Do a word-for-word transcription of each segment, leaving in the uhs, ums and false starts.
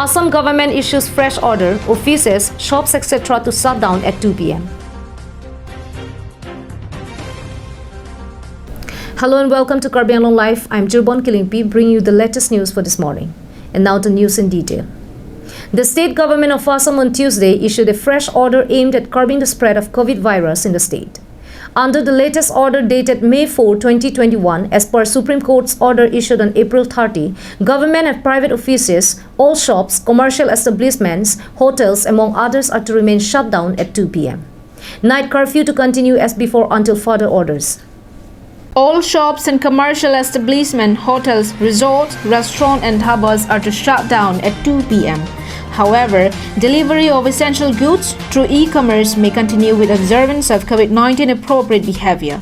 Assam government issues fresh order, offices, shops, et cetera to shut down at two p m. Hello and welcome to Karbi Anglong Live. I'm Jirbon Killingpi, bringing you the latest news for this morning. And now the news in detail. The state government of Assam on Tuesday issued a fresh order aimed at curbing the spread of COVID virus in the state. Under the latest order dated May four, twenty twenty-one, as per Supreme Court's order issued on April thirty, government and private offices, all shops, commercial establishments, hotels, among others, are to remain shut down at two p m. Night curfew to continue as before until further orders. All shops and commercial establishment, hotels, resorts, restaurant and dhabas are to shut down at two p m. However, delivery of essential goods through e-commerce may continue with observance of COVID nineteen appropriate behavior.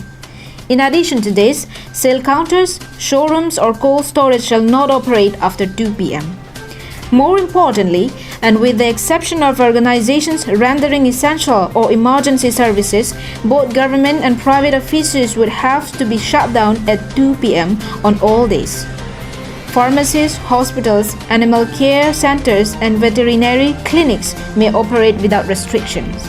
In addition to this, sale counters, showrooms or cold storage shall not operate after two p m. More importantly, and with the exception of organizations rendering essential or emergency services, both government and private offices would have to be shut down at two p m on all days. Pharmacies, hospitals, animal care centers, and veterinary clinics may operate without restrictions.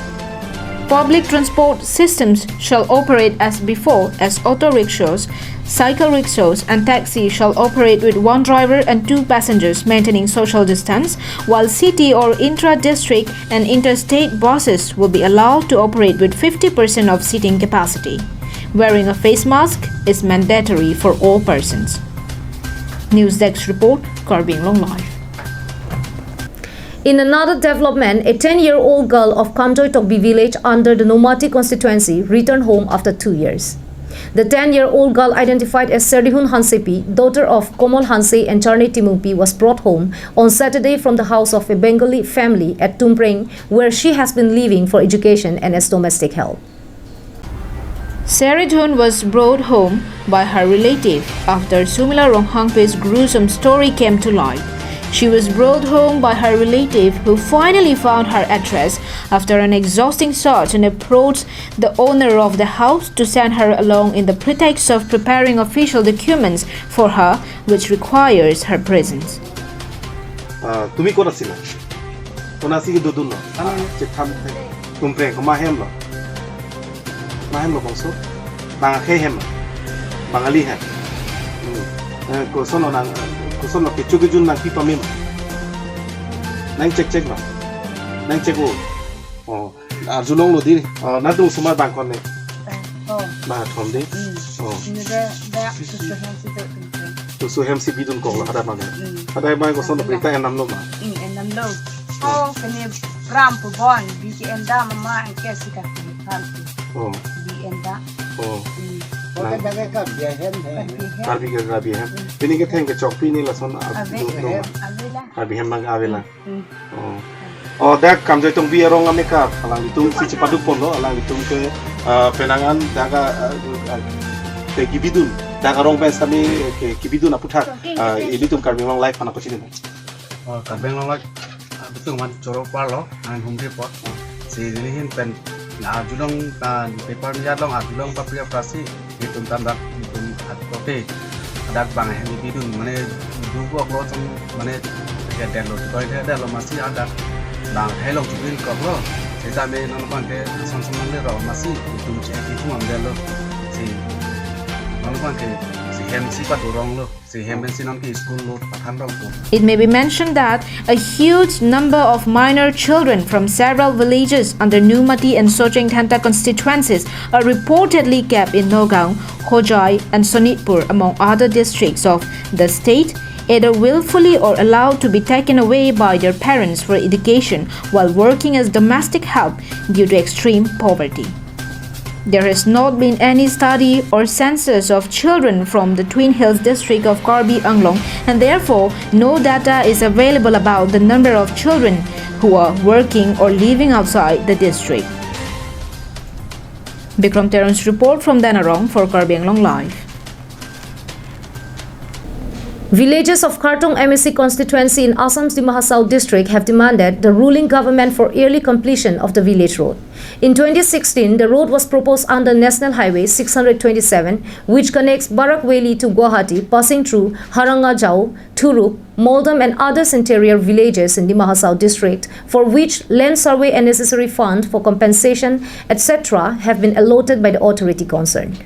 Public transport systems shall operate as before, as auto rickshaws, cycle rickshaws, and taxi shall operate with one driver and two passengers, maintaining social distance, while city or intra-district and interstate buses will be allowed to operate with fifty percent of seating capacity. Wearing a face mask is mandatory for all persons. News Desk report, Karbi Anglong Live. In another development, a ten-year-old girl of Kamjoi Tokbi village under the Nomati constituency returned home after two years. The ten-year-old girl, identified as Serihun Hansepi, daughter of Komol Hanse and Charne Timungpi, was brought home on Saturday from the house of a Bengali family at Tumpreng, where she has been living for education and as domestic help. Serihun was brought home by her relative after Sumila Ronghangpi's gruesome story came to light. She was brought home by her relative, who finally found her address after an exhausting search and approached the owner of the house to send her along in the pretext of preparing official documents for her, which requires her presence. Ah, তুমি ক'ত আছিলা? কোন আসি কি দুদুন? আমি Chatham. Tumpreng, কোন মাহেম লো? মাহেম লো বংশ? বাঙাখে হেম? বাঙালি হেম? Hmm. Eh, koson lo nang, koson lo kecho kejun nangpi pamim? Nang cek cek lo? Nang cek o? Oh, arjulong lo diri. Oh, nadung sumar bangkon ne? Bangkon. Bangkon diri? Hmm. Oh. Ini dak, dak susu hem si dak Tumpreng. Susu hem si bidun kok lo, ada mana? Hmm. Ada mana koson lo berita enam lo ma? Hmm, enam lo. Oh, kene ram pu bon, B K M da mama angke si ka pu kan pu. Oh. B N da. Oh. Hmm. Oh, kan daga Karbi hem he. Karbi hem. Karbi ke Karbi hem. Hmm. Pini ketheng kechokpi ni lason ab-, ave. Duk dong. Ave la. Karbi hem bang ave la. Hmm. Oh. Oh, dak Kamjoi Tokbi arong amekar, alanglitum si chepaduk ponlo, alanglitum ke, ah, penang an dak, ah, ah, ke kebidun, dak arong pen sami ke kebidun aputhak, ah, ilitum Karbi Anglong Live aphan ako chini. Oh, Karbi Anglong Live, ah, bitung man choro parlo, ang humri pot. Si nelihin pen, ah, arjulong, ah, paper media along, ah, arjulong papriya prasi, itum tam dak, itum atkote. Dak bang hem bidun, mane, dugo klo chong, mane, ke delo, toy ke delo masi adak. Bang helong chubin kok lo. Sejame non bang ke, son son le ro masi, itum che ki tum am delo. Si, non bang ke, si hem si paturong lo. Si hem si non ke school lo, pathan rong ko. It may be mentioned that a huge number of minor children from several villages under Nomati and Socheng Dhenta constituencies are reportedly kept in Nagaon, Hojai, and Sonitpur, among other districts of the state, either willfully or allowed to be taken away by their parents for education while working as domestic help due to extreme poverty. There has not been any study or census of children from the Twin Hills district of Karbi Anglong, and therefore no data is available about the number of children who are working or living outside the district. Bikram Teron's report from Danarong for Karbi Anglong Live. Villagers of Khartoum M A C constituency in Assam's Dima Hasao district have demanded the ruling government for early completion of the village road. In twenty sixteen, the road was proposed under National Highway six hundred twenty-seven, which connects Barak Valley to Guwahati, passing through Harangajao, Thuruk, Moldam and others interior villages in Dima Hasao district, for which land survey and necessary fund for compensation, et cetera, have been allotted by the authority concerned.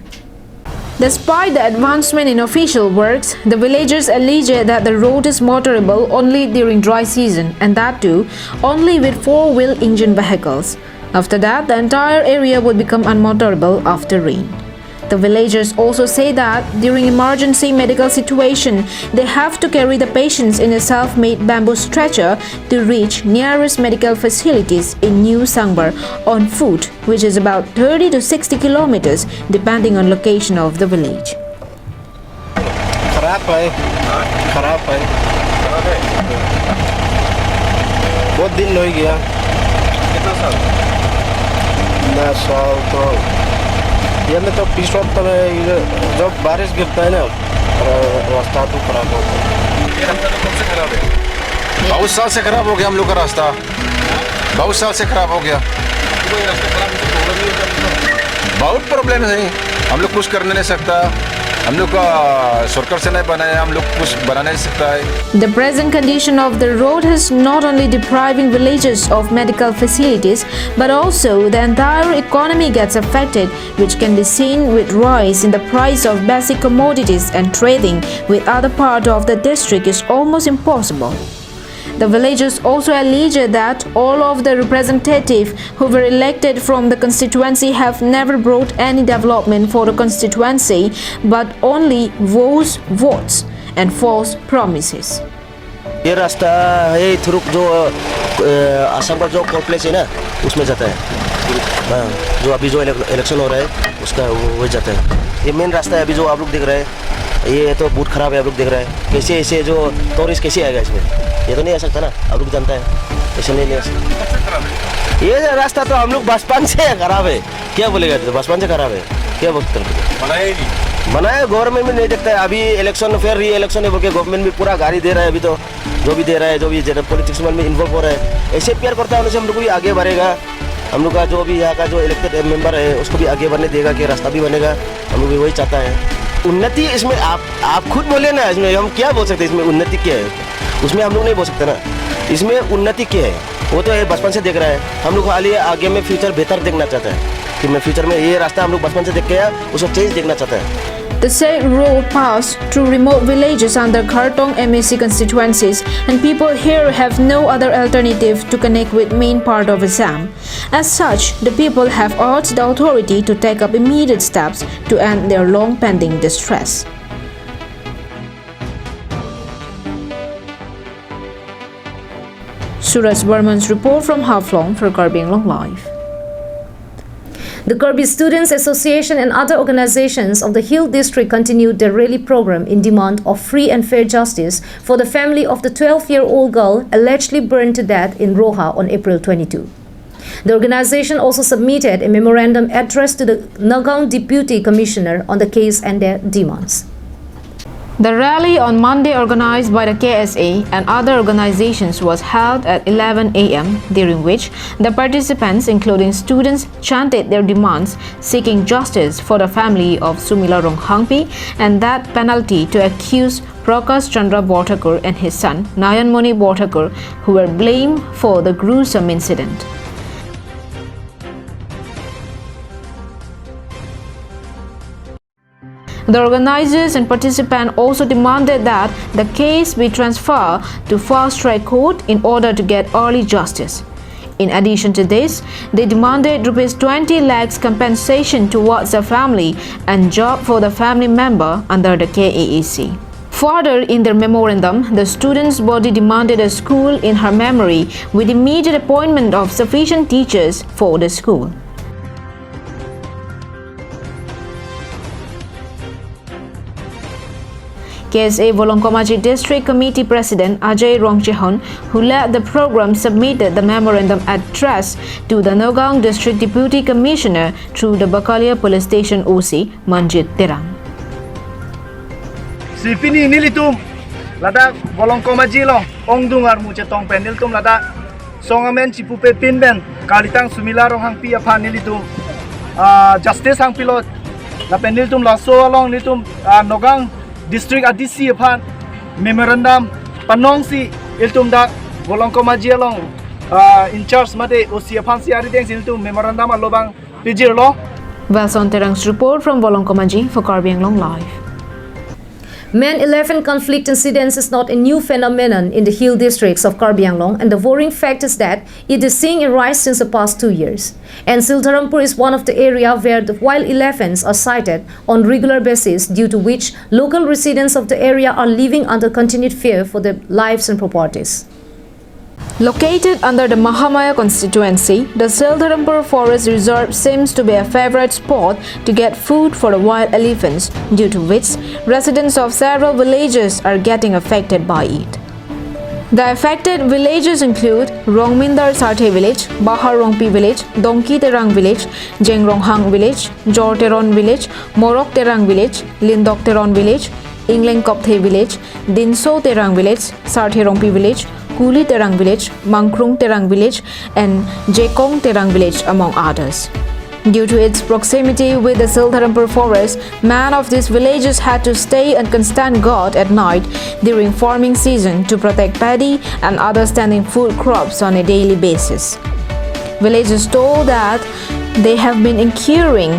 Despite the advancement in official works, the villagers allege that the road is motorable only during dry season, and that too only with four-wheel engine vehicles. After that, the entire area would become unmotorable after rain. The villagers also say that during emergency medical situation, they have to carry the patients in a self-made bamboo stretcher to reach nearest medical facilities in New Sangbar on foot, which is about thirty to sixty kilometers, depending on location of the village. खराब है, खराब है। बहुत दिन हो गया। कितना साल? ना, साल तो ये में तो पिछले हफ्ते में ये जब बारिश गिरता है ना, र-, रास्ता तो खराब होता है। ये रास्ता तो कब से खराब है? बहुत साल से खराब हो गया हम लोग का रास्ता, बहुत साल से खराब हो गया। आपको ये रास्ता खराब होने से प्रॉब्लम नहीं होता? बहुत प्रॉब्लम है, हम लोग कुछ करने नहीं सकता, हम लोग का सरकार से नहीं बनाया, हम लोग कुछ बना नहीं सकता है। The present condition of the road is not only depriving villages of medical facilities, but also the entire economy gets affected, which can be seen with rise in the price of basic commodities, and trading with other part of the district is almost impossible. The villagers also allege that all of the representatives who were elected from the constituency have never brought any development for the constituency, but only vows, votes and false promises. ये रास्ता है थुरुक जो, अ, आसाम का जो कोल प्लेस है ना, उसमें जाता है। हाँ, जो अभी जो इलेक-, इलेक्शन हो रहा है, उसका वो, वो जाता है। ये मेन रास्ता है अभी जो आप लोग देख रहे हैं, ये तो बहुत खराब है, आप लोग देख रहे हैं। कैसे ऐसे जो टूरिस्ट कैसे आएगा इसमें? ये तो नहीं आ सकता ना, आप लोग जानता है, ऐसे नहीं, नहीं आ सकता। ये रास्ता तो हम लोग बचपन से खराब है, क्या बोलेगा, तो बचपन से खराब है, क्या बोलते हैं? बनाया ही नहीं। बनाया, गवर्नमेंट भी नहीं देखता है। अभी इलेक्शन, फिर री इलेक्शन है बोल के गवर्नमेंट भी पूरा गाली दे रहा है अभी तो, जो भी दे रहा है, जो भी जनरल पॉलिटिक्स में इन्वॉल्व हो रहा है, ऐसे प्यार करता है उनसे हम लोग भी आगे बढ़ेगा। हम लोग का जो भी यहाँ का जो इलेक्टेड मेंबर है, उसको भी आगे बढ़ने देगा, कि रास्ता भी बनेगा, हम लोग भी वही चाहता है। उन्नति इसमें आप, आप खुद बोले ना, इसमें हम क्या बोल सकते हैं, इसमें उन्नति क्या है? उसमें हम लोग नहीं बोल सकते ना। इसमें उन्नति क्या है, वो तो ये बचपन से देख रहा है। हम लोग खाली आगे में फ्यूचर बेहतर देखना चाहता है, कि मैं फ्यूचर में ये रास्ता हम लोग बचपन से देख के आया, उसको चेंज देखना चाहता है। The said road passed through remote villages under Khartoum M A C constituencies, and people here have no other alternative to connect with main part of Assam. As such, the people have urged the authority to take up immediate steps to end their long pending distress. Suraj Barman's report from Haflong for Karbi Anglong Live. The Karbi Students Association and other organizations of the Hill District continued their rally program in demand of free and fair justice for the family of the twelve-year-old girl allegedly burned to death in Roha on April twenty-two. The organization also submitted a memorandum addressed to the Nagaon Deputy Commissioner on the case and their demands. The rally on Monday, organized by the K S A and other organizations, was held at eleven A M, during which the participants, including students, chanted their demands seeking justice for the family of Sumila Ronghangpi and death penalty to accused Prakash Chandra Borthakur and his son Nayan Moni Borthakur, who were blamed for the gruesome incident. The organizers and participants also demanded that the case be transferred to fast track court in order to get early justice. In addition to this, they demanded rupees twenty lakhs compensation towards the family and job for the family member under the K A A C. Further, in their memorandum, the students' body demanded a school in her memory with immediate appointment of sufficient teachers for the school. K S A Volongkom Aji District Committee President Ajay Rongchehon, who led the program, submitted the memorandum address to the Nagaon District Deputy Commissioner through the Bakalia Police Station O C Manjit Terang. Sipini nelitum Ladak Volongkom Aji along ongdung armu chetong pen nelitum ladak song amen chipupe pin pen kalitang Sumila Ronghangpi aphan nelitum, ah, justice hangpilo. Lapen nelitum laso along nelitum, ah, Nagaon district A D C aphan memorandum panongsi ilitum dak Volongkom Aji along, ah, in charge mate O C aphansi arideng si nelitum memorandum alo abang pijirlo. Wilson Terang's report from Volongkom Aji for Karbi Anglong Live. Men elephant conflict incidents is not a new phenomenon in the hill districts of Karbi Anglong, and the worrying fact is that it is seeing a rise since the past two years. And Sildharampur is one of the area where the wild elephants are sighted on regular basis, due to which local residents of the area are living under continued fear for their lives and properties. Located under the Mahamaya constituency, the Sildharampur Forest Reserve seems to be a favorite spot to get food for the wild elephants, due to which residents of several villages are getting affected by it. The affected villages include Rongmindar Sarthe Village, Bahar Rongpi Village, Dongki Terang Village, Jeng Ronghang Village, Jor Teron Village, Morok Terang Village, Lindok Teron Village, Ingleng Kopthe Village, Dinso Terang Village, Sarthe Rongpi Village, Kuli Terang Village, Mangkrung Terang Village, and Jekong Terang Village, among others. Due to its proximity with the Sildharampur forest, man of these villages had to stay on constant guard at night during farming season to protect paddy and other standing food crops on a daily basis. Villagers told that they have been incurring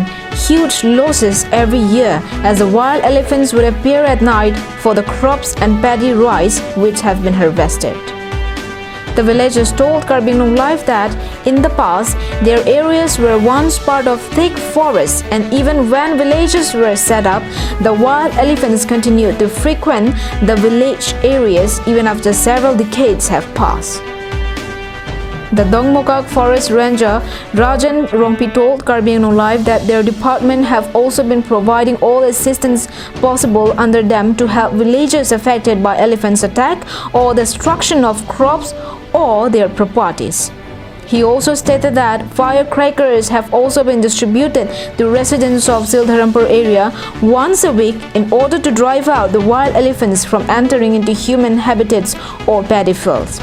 huge losses every year, as the wild elephants would appear at night for the crops and paddy rice which have been harvested. The villagers told Karbi Anglong Live that in the past, their areas were once part of thick forests, and even when villages were set up, the wild elephants continued to frequent the village areas even after several decades have passed. The Dongmukak Forest Ranger Rajan Rongpi told Karbi Anglong Live that their department have also been providing all assistance possible under them to help villagers affected by elephants' attack or destruction of crops or their properties. He also stated that firecrackers have also been distributed to residents of Sildharampur area once a week in order to drive out the wild elephants from entering into human habitats or paddy fields.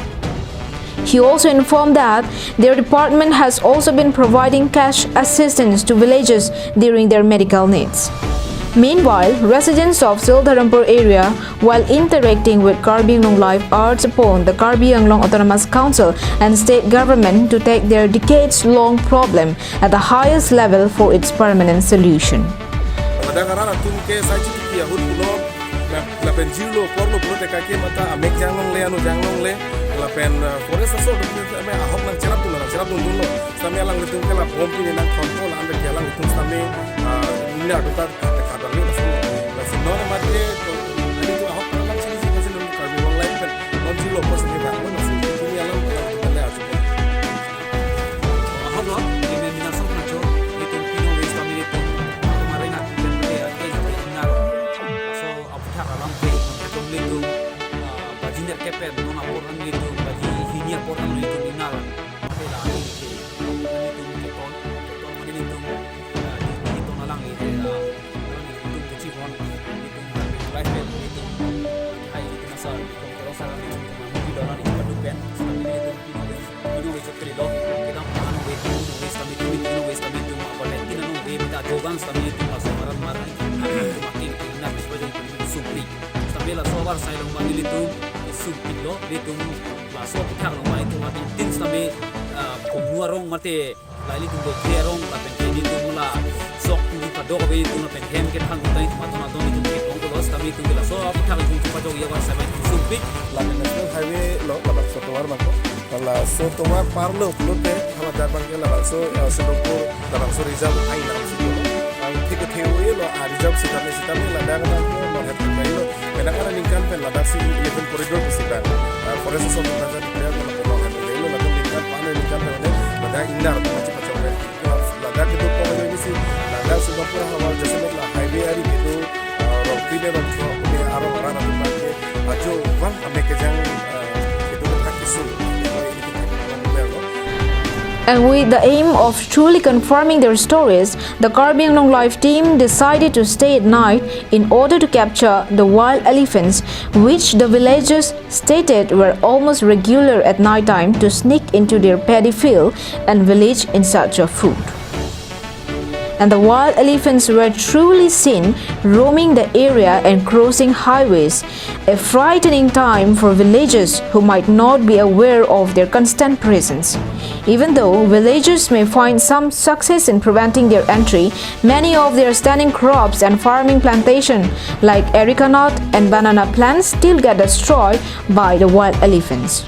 He also informed that their department has also been providing cash assistance to villagers during their medical needs. Meanwhile, residents of Sildharampur area, while interacting with Karbi Anglong Live, urged upon the Karbi Anglong Autonomous Council and state government to take their decades-long problem at the highest level for its permanent solution. Ladak arat atum ke sai chitiki ahut pulo, la-, lapen jirlo porlo pulote kake mata amek janglongle, ano janglongle, lapen, uh, forest aso dum kame ahok nangcherapdun, nangcherapdundunlo. Sitame alanglitum ke la bom pine nangthonpo, la-an ke alanglitum sitame, uh, nina aduta kata kata ni laso, laso non mate, to, nelitum ahok nangchini si kasi non Karbi Anglong Live pen non jirlo pusi ni bang, non si kumi alang, alang tum le achupo. Ahok lo, ini mina song na cho, itum pino waste kami itum, kemarin aku dan dia, eh, naro. So, aphuthak alam ke, itum itum, ah, baji ner kepen, non apor an itum, baji hini apor an itum inal. Ate la, ini ke, itum keton, keton mani itum, ah, di, di ton alang ini, ah, itum kecil hon, itum, life pen, itum, hai, itum asal, itum kalau salah itum, itum, itum, itum, itum, itum, Pino ke chokri lo, kedam ano we tu, we sitame tu, pino we sitame tu, apa le, tina no we mita jogan sitame tu, masa maran maran, tu makin, na bis bajang tu, supri. Sitame laso abar sai long bang ilitum, supri lo, ilitum, laso aphuthak long bang itum, atin tin sitame, ah, komnu arong mate, la ilitum do kre arong, lapen ke ilitum la, sok tu kadok ave itum, lapen hem kethang utai itum, aton aton itum, ke kong ko los, sitame itum, laso aphuthak itum, tu pajok ya abar sai bang itum, supri. Lapen National Highway lo, labangso tovar bang ko. Laso tovar parlo pulote, hala jabang ke labangso, eh, Sildharampur, labangso reserve ai nam si pulo. Ang thik theu lo, ah, reserve sitame sitame ladak nam ko, non het kai lo. Penang aningkan pen ladak si elephant corridor ke sita. Ah, forest so kita jadi dia kalau non het kai lo, ladak ningkan, pen aningkan pen ladak ingnar, macam macam pen. Ladak itu pokoknya ini si, ladak Sildharampur havar jasemet la highway ari gitu, eh, rong pine rong throk pine arong arat atum bang ke, ajo bang amek kejang, eh, itu kan hak isu, eh, ini kita kan model lo. And with the aim of truly confirming their stories, the Karbi Anglong Live team decided to stay at night in order to capture the wild elephants, which the villagers stated were almost regular at night time to sneak into their paddy field and village in search of food. And the wild elephants were truly seen roaming the area and crossing highways, a frightening time for villagers who might not be aware of their constant presence. Even though villagers may find some success in preventing their entry, many of their standing crops and farming plantation like areca nut and banana plants still get destroyed by the wild elephants.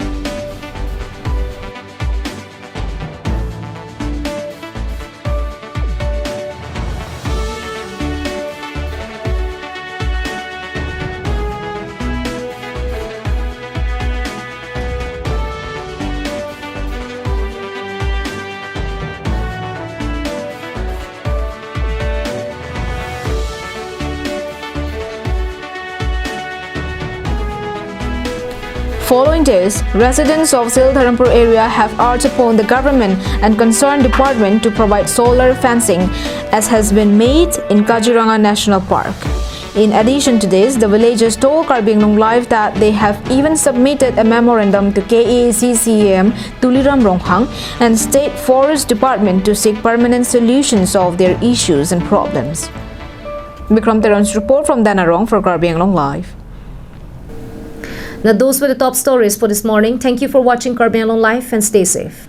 Following this, residents of Sildharampur area have urged upon the government and concerned department to provide solar fencing, as has been made in Kaziranga National Park. In addition to this, the villagers told Karbi Anglong Live that they have even submitted a memorandum to K A A C C E M Tuliram Ronghang and State Forest Department to seek permanent solutions of their issues and problems. Bikram Teron's report from Danarong for Karbi Anglong Live. Now, those were the top stories for this morning. Thank you for watching Karbi Anglong Live and stay safe.